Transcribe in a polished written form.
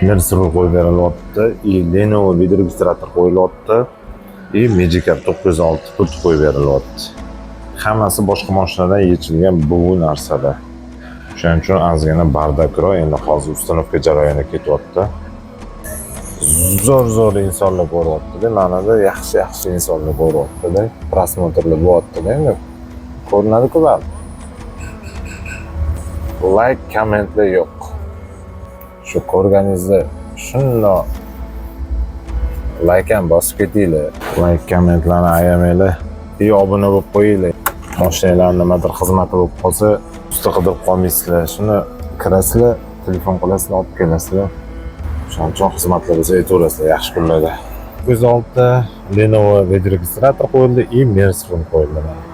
Merc rul qo'yib berilyapti и Lenovo videoregistrator qo'yilyapti и Magikarp 906 pult qo'yib berilyapti. Hammasi boshqa mashinadan yechilgan bu narsalar. Shuning uchun ozgina бардак roq. Endi hozir установка jarayoni ketyapti. Zo'r zo'r insonlar ko'ryaptida, manada yaxshi yaxshi insonlar ko'ryaptida, просмотр lar bo'lyaptida. Endi ko'rinadi-ku baribir. Layk, kommentlar yo'q. Shu ko'rganingizda shundoq layk ham bosib ketinglar, layk, kommentlarni ayamanglar и obuna bo'lib qo'yinglar. Mashinalarni nimadir xizmati bo'lib qolsa, usta qidirib qolmaysizlar. Shuni kirasizlar, telefon qilasizlar, olib kelasizlar. Shuning uchun xizmatlar bo'lsa, aytaverasizlar yaxshi kunlarda. 906, Lenovo videoregistrator qo'yildi и Merc rul qo'yildi mana.